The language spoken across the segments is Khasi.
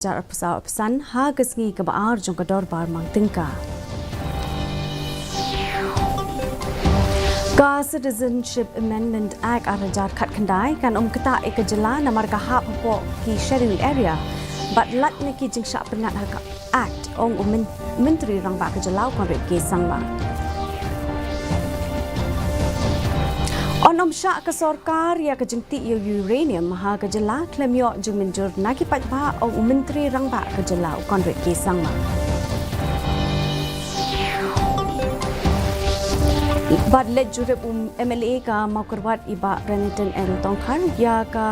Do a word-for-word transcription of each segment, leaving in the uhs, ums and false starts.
hajar arphew saw arphew san ha ka sngi kaba ar jong ka dorbar mang tyngka. Ka Citizenship Amendment Act ar hajar khatkhyndai kan ym ktah ïa ka jylla namar ka hap hapoh ki Schedule Area bad lait na ki jingshah pyngngad ha ka Act, ong u Myn-, Myntri Rangbah ka jylla u Conrad K Sangma. Yn ym shah ka sorkar ïa ka jingtih ïa u uranium ha ka jylla khlem ïoh jingmynjur na ki paidbah, ong u Myntri Rangbah ka jylla u Conrad K Sangma. Bad leit jurip u M L A ka Mawkyrwat i Bah Renaton L Tongkhar ïa ka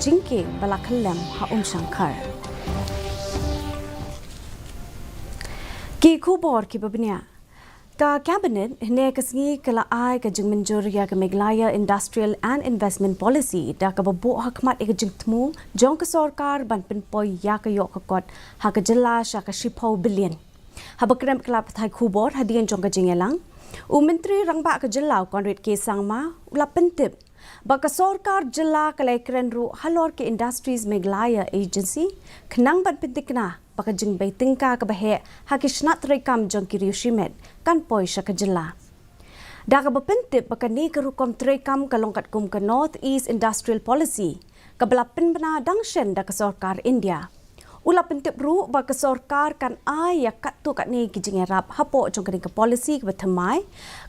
jingkieng ba la khyllem ha Umshangkhar. Ki khubor kiba bniah. Ka Cabinet hynne ka sngi ka la ai ka jingmynjur ïa ka Meghalaya Industrial and Investment Policy da kaba buh ha khmat ïa ka jingthmu jong ka sorkar ban pynpoi ïa ka ïoh ka kot ha ka jylla sha ka shiphew billion. Haba kren bad ki lad pathai khubor hadien jong ka jingïalang, u Myntri Rangbah ka jylla u Conrad K Sangma u la pyntip ba ka sorkar jylla ka la ïakren ruh halor ka Industries Meghalaya Agency khnang ban pyntikna ba ka jingbei tyngka kaba heh ha ki shnat treikam jong ki riewshimet kan poi sha ka jylla. Da kaba pyntip ba kane ka rukom treikam ka long katkum ka North East Industrial Policy kaba la pynbna dang shen da ka sorkar India. U la pyntip ruh ba ka sorkar kan ai ïa katto katne ki jingïarap hapoh jong kane ka policy kaba thymmai,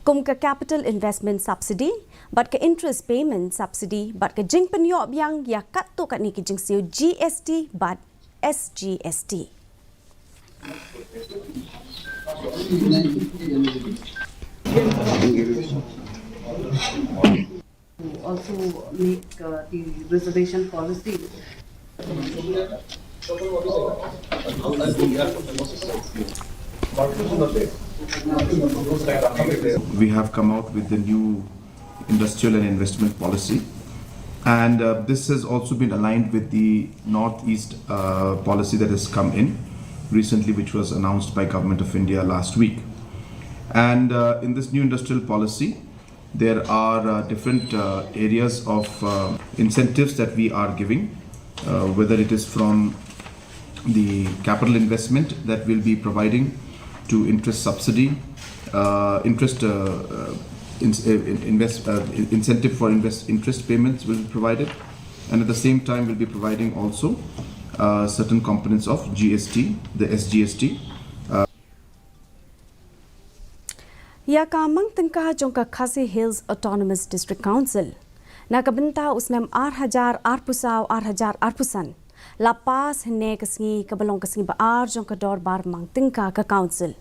kum ka Capital Investment Subsidy bad ka Interest Payment Subsidy bad ka jingpynïoh biang ïa katto katne ki jingsiew G S T bad S G S T. To also make uh, the reservation policy. We have come out with the new industrial and investment policy, and uh, this has also been aligned with the Northeast uh, policy that has come in recently, which was announced by Government of India last week. And uh, in this new industrial policy, there are uh, different uh, areas of uh, incentives that we are giving, uh, whether it is from the capital investment that we'll be providing to interest subsidy, uh, interest uh, uh, in, uh, in- invest, uh, in- incentive for invest interest payments will be provided, and at the same time we'll be providing also uh, certain components of G S T, the S G S T. Ïa ka mang tyngka jong ka Khasi Hills Autonomous District Council na ka bynta u snem ar hajar arphew saw ar hajar arphew san la pass hynne ka sngi kaba long ka sngi ba ar jong ka dorbar mang tyngka ka Council.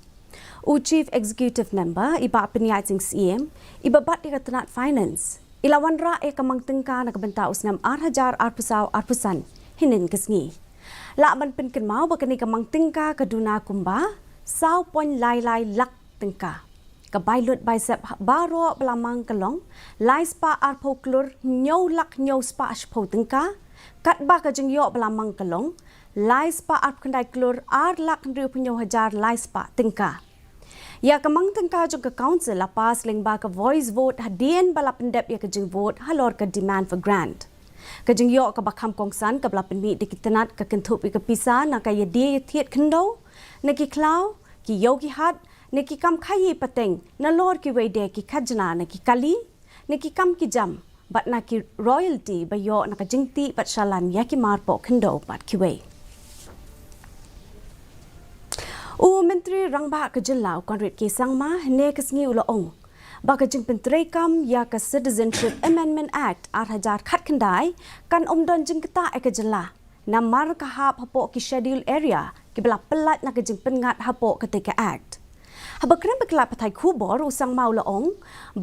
U Chief Executive Member i Bah Pynïaid Sing Syiem, i ba bat ïa ka tnat Finance, i la wanrah ïa ka mang tyngka na ka bynta u snem ar hajar arphew saw arphew san hynnin ka sngi. Lah ban pynkynmaw ba kane ka mang tyngka ka duna kumba saw point lai lai lak tyngka. Ka bai lut bai sep baroh ba la mang ka long lai spah arphew klur hynñiew lak hynñiew spah shiphew tyngka, katba ka jingïoh ba la mang ka long lai spah arphew khyndai klur ar lak hynriewphew hynñiew hajar lai spah tyngka. Ïa ka mang tyngka jong ka Council la pass lyngba ka voice vote hadien ba la pyndep ïa ka jingvote halor ka demand for grant. Ka jingïoh kaba kham kongsan kaba la pynmih da ki tnat ka kynthup ïa ka pisa na ka ïadie ïathied khyndew, na ki khlaw, ki ïew ki hat, na ki kam khaïi pateng, nalor kiwei de ki khajna na ki kali, na ki kam ki jam bad na ki royalty ba ïoh na ka jingtih bad shalan ïa ki mar poh khyndew bad kiwei. U Myntri Rangbah ka jylla u Conrad K Sangma hynne ka sngi u la ong ba ka jingpyntreikam ïa ka Citizenship Amendment Act ar hajar khatkhyndai kan ym don jingktah ïa ka jylla namar ka hap hapoh ki Schedule Area kiba la pyllait na ka jingpyngngad hapoh katei ka Act. Haba kren bad ki lad pathai khubor u Sangma u la ong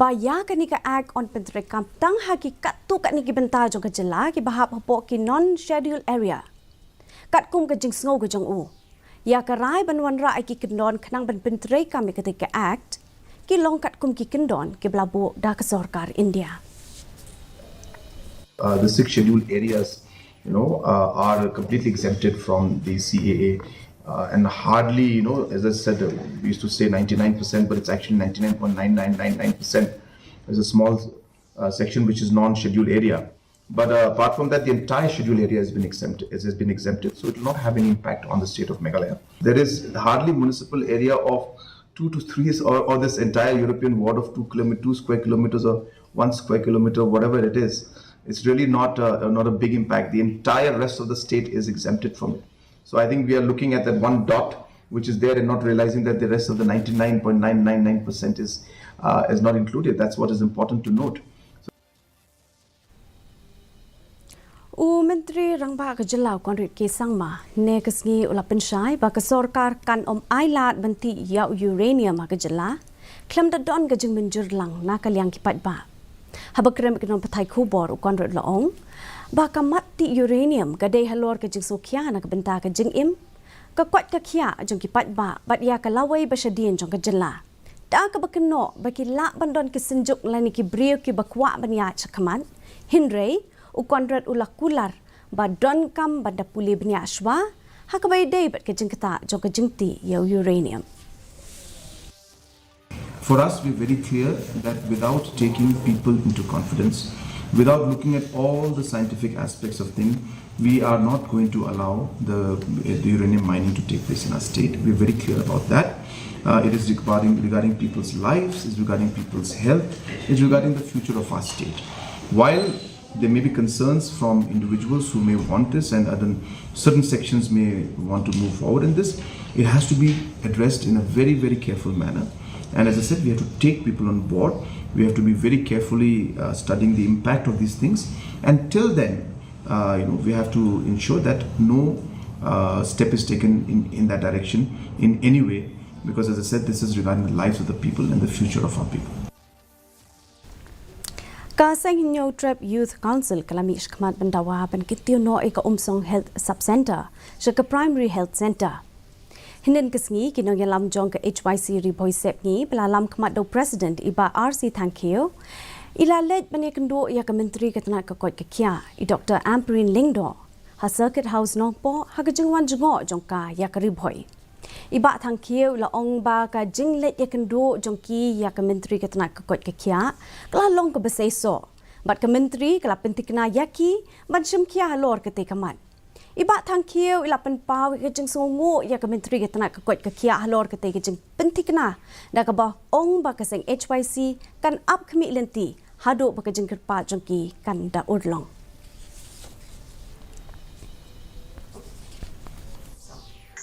ba ïa kane ka Act yn pyntreikam tang ha ki katto katne ki bynta jong ka jylla kiba hap hapoh ki Non-Schedule Area. Katkum ka jingsngew ka jong u, ïa ka rai ban wanrah ïa ki kyndon khnang ban pyntreikam ïa katei ka Act ki long katkum ki kyndon kiba la buh da ka sorkar India. Uh, the six scheduled areas, you know, uh, are completely exempted from the C A A. Uh, and hardly, you know, as I said, uh, we used to say ninety-nine percent, but it's actually ninety-nine point nine nine nine nine percent. There's a small uh, section which is non-scheduled area. But uh, apart from that, the entire schedule area has been exempted. Has been exempted, so it will not have any impact on the state of Meghalaya. There is hardly municipal area of two to three, or, or this entire European ward of two kilometer, two square kilometers, or one square kilometer, whatever it is. It's really not a, not a big impact. The entire rest of the state is exempted from it. So I think we are looking at that one dot which is there and not realizing that the rest of the ninety-nine point nine nine nine percent is uh, is not included. That's what is important to note. U Myntri Rangbah ka jylla u Conrad K Sangma hynne ka sngi u la pynshai ba ka sorkar kan ym ailad ban tih ïa u uranium ha ka jylla khlem da don ka jingmynjur lang na ka liang ki paidbah. Haba kren bad ki nongpathai khubor u Conrad u la ong ba ka mat tih uranium ka dei halor ka jingsngewkhia na ka bynta ka jingim, ka koit ka khiah jong ki paidbah bad ïa ka lawei ba shadien jong ka jylla. Da kaba kynnoh ba ki lah ban don ki synjuk lane ki briew kiba kwah ban ïaid shakhmat, hynrei u Conrad u la kular ba donkam ban da pule bniah shuwa ha kaba ïadei bad ka jingktah jong ka jingtih ïa u uranium. For us, we're very clear that without taking people into confidence, without looking at all the scientific aspects of things, we are not going to allow the, the uranium mining to take place in our state. We're very clear about that. Uh, it is regarding, regarding people's lives, it's regarding people's health, it's regarding the future of our state. While there may be concerns from individuals who may want this, and other certain sections may want to move forward in this. It has to be addressed in a very, very careful manner. And as I said, we have to take people on board. We have to be very carefully uh, studying the impact of these things. Until then, uh, you know, we have to ensure that no uh, step is taken in, in that direction in any way, because as I said, this is regarding the lives of the people and the future of our people. Ka Seng Hynñiewtrep Youth Council ka la mih shakhmat ban dawa ban kyntiew noh ïa ka Umsong Health Sub Centre sha ka Primary Health Centre. Hynnin ka sngi ki nongïalam jong ka H Y C Ri Bhoi Sepngi ba la lam khmat da u President i Bah R C Thangkhiew i la leit ban ïakynduh ïa ka Myntri ka tnat ka koit ka khiah i Doctor Ampareen Lyngdoh ha Circuit House Nongpoh ha ka jingwan jngoh jong ka ïa ka Ri Bhoi. I Bah Thangkhiew la ong ba ka jingleit ïakynduh jong ki ïa ka Myntri ka tnat ka koit ka khiah ka la long kaba seisoh bad ka Myntri ka la pynthikna ïa ki ban shim khia halor katei ka mat. I Bah Thangkhiew i la pynpaw ïa ka jingsngewnguh ïa ka Myntri ka tnat ka koit ka khiah halor katei ka jingpynthikna da kaba ong ba ka seng H Y C kan ap khmih lynti haduh ba ka jingkyrpad jong ki kan da urlong.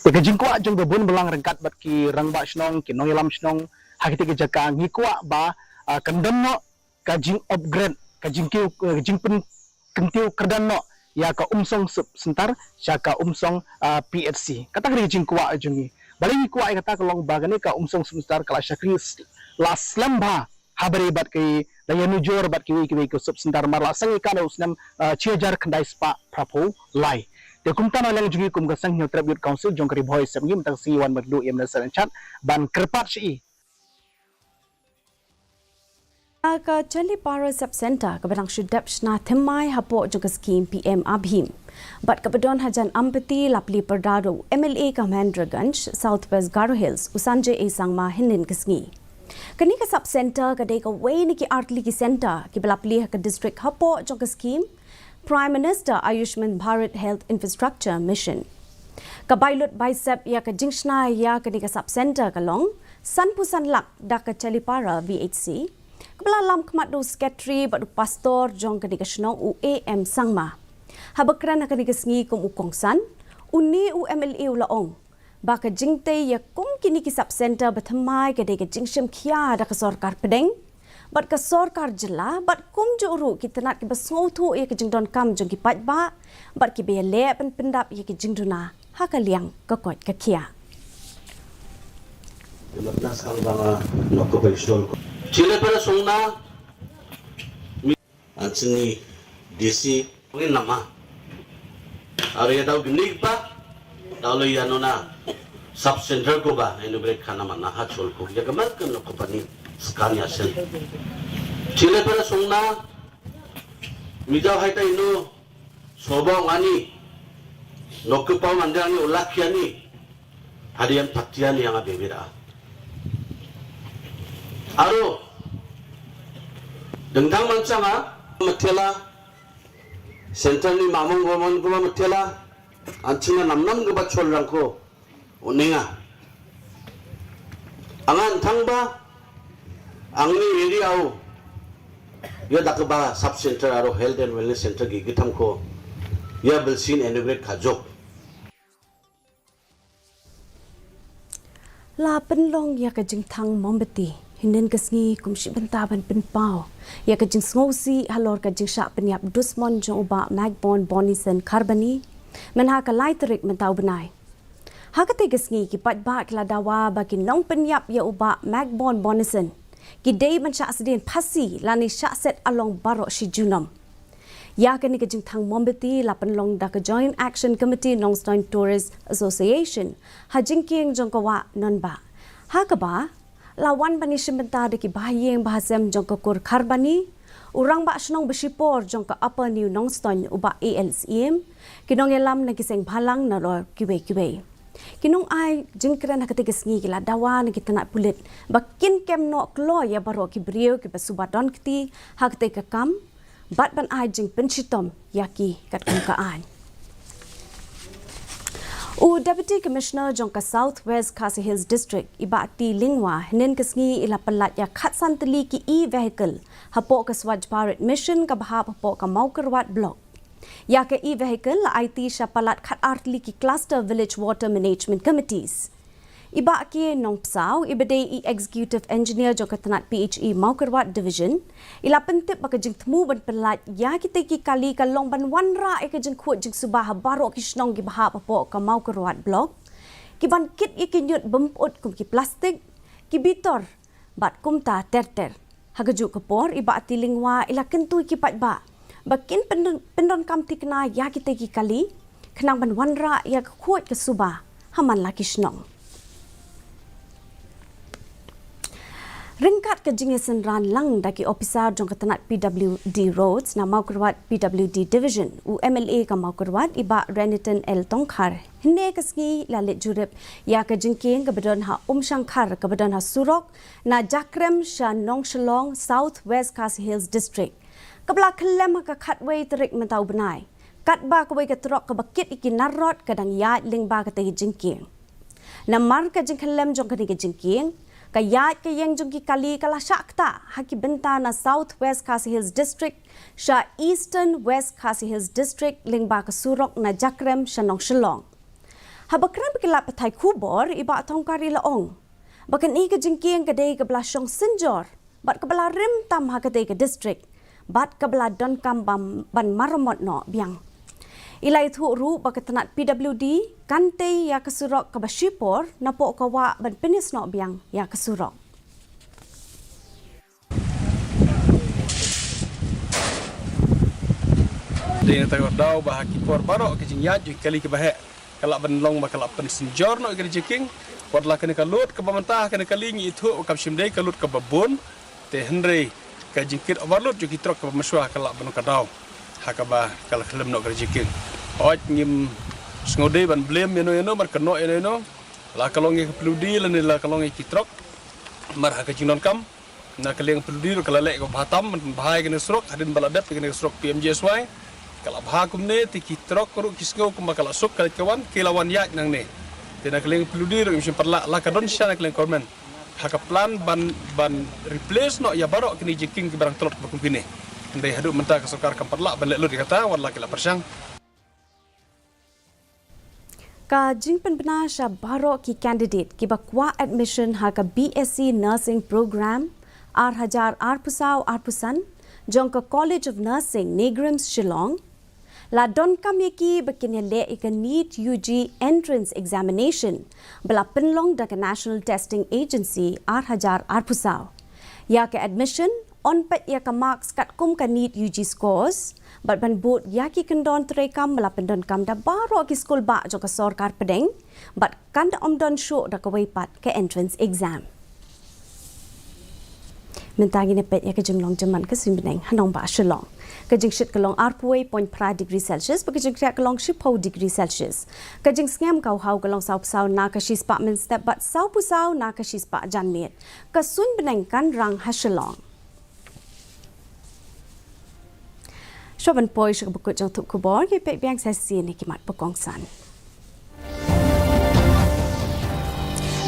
Te ka jingkwah jong ka bun balang ryngkat bad ki rangbah shnong, ki nongïalam shnong ha kitei ki jaka ngi kwah ba kan don noh ka jing upgrade, ka jingkiew, ka jingpyn kyntiew kyrdan noh ïa ka Umsong Sub Centre sha ka Umsong P H C. Kata ka dei ka jingkwah jong ngi. Balei ngi kwah ïa kata ka long ba kane ka Umsong Sub Centre ka la shakri la slem bha ha bad ki la ïanujor bad kiwei kiwei ki sub centre mar la seng ïa ka na u snem shi hajar khyndai spah phraphew lai. Te kumta na liang jong ngi kum ka Seng Hynñiewtrep Youth Council jong ka Ri Bhoi Sepngi mynta ka sngi wan ban duh ïa Minister Incharge ban kyrpad sha i. Ka Chalipara Sub Centre kaba dang shu dep shna thymmai hapoh jong ka skhim P M ABHIM bad kaba don hajan Ampati la plie pyrda da u M L A ka Mahendraganj South West Garo Hills u Sanjay A Sangma hynnin ka sngi. Kane ka sub centre ka dei kawei na ki artylli ki centre kiba la plie ha ka district hapoh jong ka skhim Prime Minister Ayushman Bharat Health Infrastructure Mission. Ka bai lut bai sep ïa ka jingshna ïa kane ka sub centre ka long sanphew san lak da ka Chalipara V H C kaba la lam khmat da u secretary bad u pastor jong kane ka shnong u A M Sangma. Haba kren ha kane ka sngi kum u kongsan, une u M L A u la ong ba ka jingtei ïa kum kine ki sub centre ba thymmai ka dei ka jingshim khia da ka sorkar pdeng bad ka sorkar jylla bad kumjuh ruh ki tnat kiba sngewthuh ïa ka jingdonkam jong ki paidbah bad kiba ïaleh ban pyndap ïa ki jingduna ha ka liang ka koit ka khiah. Chile para sungna. Anthony D C ngin nama. Aro ïa daw gnik ba daw lo ïa nona sub center ko ba ino brek khana mana ha chol ko ïa gamal kan no company scan ïa sen. Chile para sungna mijaw hai ta ino soba ngani no ke pau mandang ni ulak yani. Hadian patian yang abebera. Aro dengdang mansanga matela Center ni mamong gomon goma mutela, anchuna namnam gaba chol rangko, uninga. Angan thangba, angni area u, ya dakaba sub center aro health and wellness center gi githam ko, ya bilsin integrate kajok. La pynlong ïa ka jingthang mombati hynnin ka sngi kum shi bynta ban pynpaw ïa ka jingsngewsih halor ka jingshah pynïap dusmon jong u Bah Magborn Bonison Kharbani mynha ka lai tarik mynta u bnai. Ha katei ka sngi ki paidbah ki la dawa ba ki nongpynïap ïa u Bah Magborn Bonison ki dei ban shah sdien phasi lane shah set along baroh shi junom. Ïa kane ka jingthang mombati la pynlong da ka Joint Action Committee Nongstoiñ Tourist Association ha jingkieng jong ka wah Nonbah. Ha kaba la wan ban ïashim bynta da ki bahaïing bahasem jong ka kur Kharbani, u rangbah shnong bashipor jong ka Upper New Nongstoiñ u Bah A L Syiem, ki nongïalam na ki seng bhalang nalor kiwei kiwei. Ki nongai jingkren ha katei ka sngi ki la dawa na ki tnat pulit ba kin kem noh kloi ïa baroh ki briew kiba suba don kti ha katei ka kam bad ban ai jingpynshitom ïa ki katkum ka aiñ. U Deputy Commissioner jong ka South West Khasi Hills District, i Bah T Lyngwa, hynnin ka sngi i la pynlait ïa khatsan tylli ki e-vehicle hapoh ka Swachh Bharat Mission kaba hap hapoh ka Mawkyrwat Block. Ïa ka e-vehicle la aiti sha palat khatar tylli ki Cluster Village Water Management Committees. I Bah K Nongpsaw, iba dei i Executive Engineer jong ka tnat P H E Mawkyrwat Division, i la pyntip ba ka jingthmu ban pynlait ïa kitei ki kali ka long ban wanrah ïa ka jingkhuid jingsuba ha baroh ki shnong kiba hap hapoh ka Mawkyrwat Block, kiban kit ïa ki ñiut bym pyut kum ki plastik, ki bitor, bad kumta ter ter. Ha kajuh ka por, i Bah T Lyngwa i la kyntu ïa ki paidbah ba kin pyndon-, pyndonkam thikna ïa kitei ki kali khnang ban wanrah ïa ka khuid ka suba ha man la ki shnong. Ryngkat ka jingïasynran lang da ki ophisar jong ka tnat P W D Roads na Mawkyrwat P W D Division, u M L A ka Mawkyrwat, i Bah Renaton L Tongkhar, hynne ka sngi la leit jurip ïa ka jingkieng kaba don ha Umshangkhar kaba don ha surok na Jakrem sha Nongshillong, South West Khasi Hills District, kaba la khyllem ha ka khatwei tarik mynta u bnai, katba kawei ka trok kaba kit ïa ki nar rot ka dang ïaid lyngba katei ka jingkieng. Namar ka jingkhyllem jong katei ka jingkieng, ka ïaid ka ïeng jong ki kali ka la shah ktah ha ki bynta na South West Khasi Hills District sha Eastern West Khasi Hills District lyngba ka surok na Jakrem sha Nongshillong. Haba kren bad ki lad pathai khubor, i Bah Tongkhar i la ong ba kane ka jingkieng ka dei kaba la shong synjor bad kaba la rim tam ha katei ka district bad kaba la donkam bam-, ban maramot noh biang. I la ïathuh ruh ba ka tnat P W D kan tei ïa ka surok kaba shipor napoh ka wah ban pynïasnoh biang ïa ka surok. Dei na kata ka daw ba ha ki por baroh ka jingïaid jong ki kali kiba heh ka lah ban long ba ka lah pynsynjor noh ïa ka jingkieng. Wat la kane ka load kaba mynta ha kane ka kali ngi ithuh kam shym dei ka load kaba bun. Te hynrei ka jingkit overload jong ki trok kaba mynshuwa ka lah ban long ka daw ha kaba ka la khlem noh ka jingkieng. Hooid ngim sngew dei ban blame ïano ïano, ban kynnoh ïano ïano. La ka long ïa ka P W D lane la ka long ïa ki trok. Namar ha ka jingdonkam na ka liang P W D ruh ka la leh kaba bha tam ban bha ïa kane ka surok, hadien ba la dep ïa kane ka surok P M G S Y. Ka la bha kumne te ki trok ruh ki sngew kumba ka la suk ka leit ka wan, ki la wan ïaid nangne. Te na ka liang P W D ruh ngim shym pat lah, la ka don shisha na ka liang government ha ka plan ban, ban replace noh ïa baroh kine ki jingkieng kiba dang tlot ba kum kine. Hynrei haduh mynta ka sorkar kam pat lah ban leh lut ïa kata, wat la ki la pyrshang. Ka jingpynbna sha baroh ki candidate kiba kwah admission ha ka B S C Nursing Program ar hajar arphew saw arphew san jong ka College of Nursing, NEIGRIHMS, Shillong, la donkam ïa ki ba kin ïaleh ïa ka NEET U G Entrance Examination ba la pynlong da ka National Testing Agency ar hajar arphew saw. Ïa ka admission yn peit ïa ka marks katkum ka NEET U G scores bad ban bud ïa ki kyndon treikam ba la pyndonkam da baroh ki skul bah jong ka sorkar pdeng bad kan da ym don shuh da kawei pat ka entrance exam. Mynta ngin ïa peit ïa ka jinglong jingman ka suiñ bneng ha nongbah Shillong. Ka jingshit ka long arphew wei point phra degree Celsius bad ka jingkriah ka long shiphew degree Celsius. Ka jingsngem ka u haw ka long sawphew saw na ka shispah mynstep bad sawphew saw na ka shispah janmiet. Ka suiñ bneng kan rang ha Shillong. Shuwa ban poi sha kaba kut jong thup khubor, ngi peit biang sa shisien ïa ki mat ba kongsan.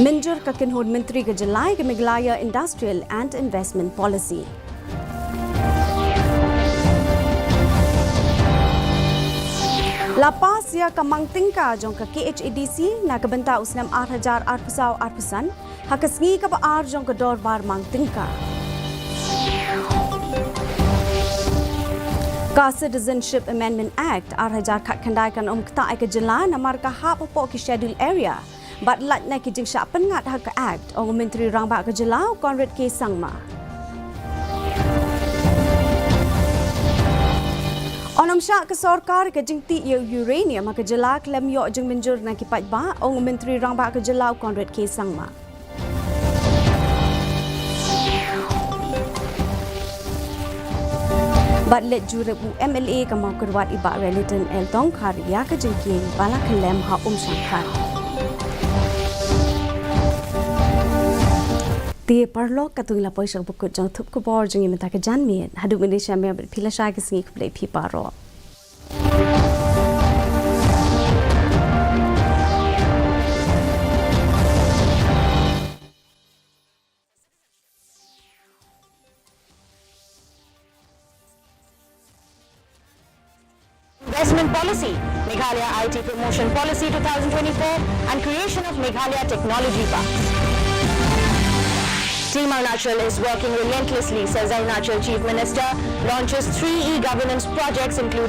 Mynjur ka kynhun myntri ka jylla ïa ka Meghalaya Industrial and Investment Policy. La pass ïa ka mang tyngka jong ka K H A D C na ka bynta u snem ar hajar arphew saw arphew san, ha ka sngi kaba ar jong ka dorbar mang tyngka. Ka Citizenship Amendment Act ar hajar khatkhyndai kan ym ktah ïa ka jylla namar ka hap hapoh ki Schedule Area bad lait na ki jingshah pynngat ha ka Act, ong u Myntri Rangbah ka jylla u Conrad K Sangma. Yn ym shah ka sorkar ka jingtih ïa u uranium ha ka jylla khlem ïoh jingmynjur na ki paidbah, ong u Myntri Rangbah ka jylla u Conrad K Sangma. Bad leit jurip u M L A ka Mawkyrwat i Bah Rallotton L Tongkhar ïa ka jingkieng ba la kyllem ha Umshangkhar. Te paralok, katto ngi la poi sha kaba kut jong thup khubor jong ngi mynta ka janmiet. Haduh mynne sha mynmiet, bad phi lashai, ka sngi khublei phi baroh. Investment Policy, Meghalaya I T Promotion Policy two thousand twenty-four, and creation of Meghalaya Technology Parks. Team Arunachal is working relentlessly, says Arunachal Chief Minister, launches three e-governance projects including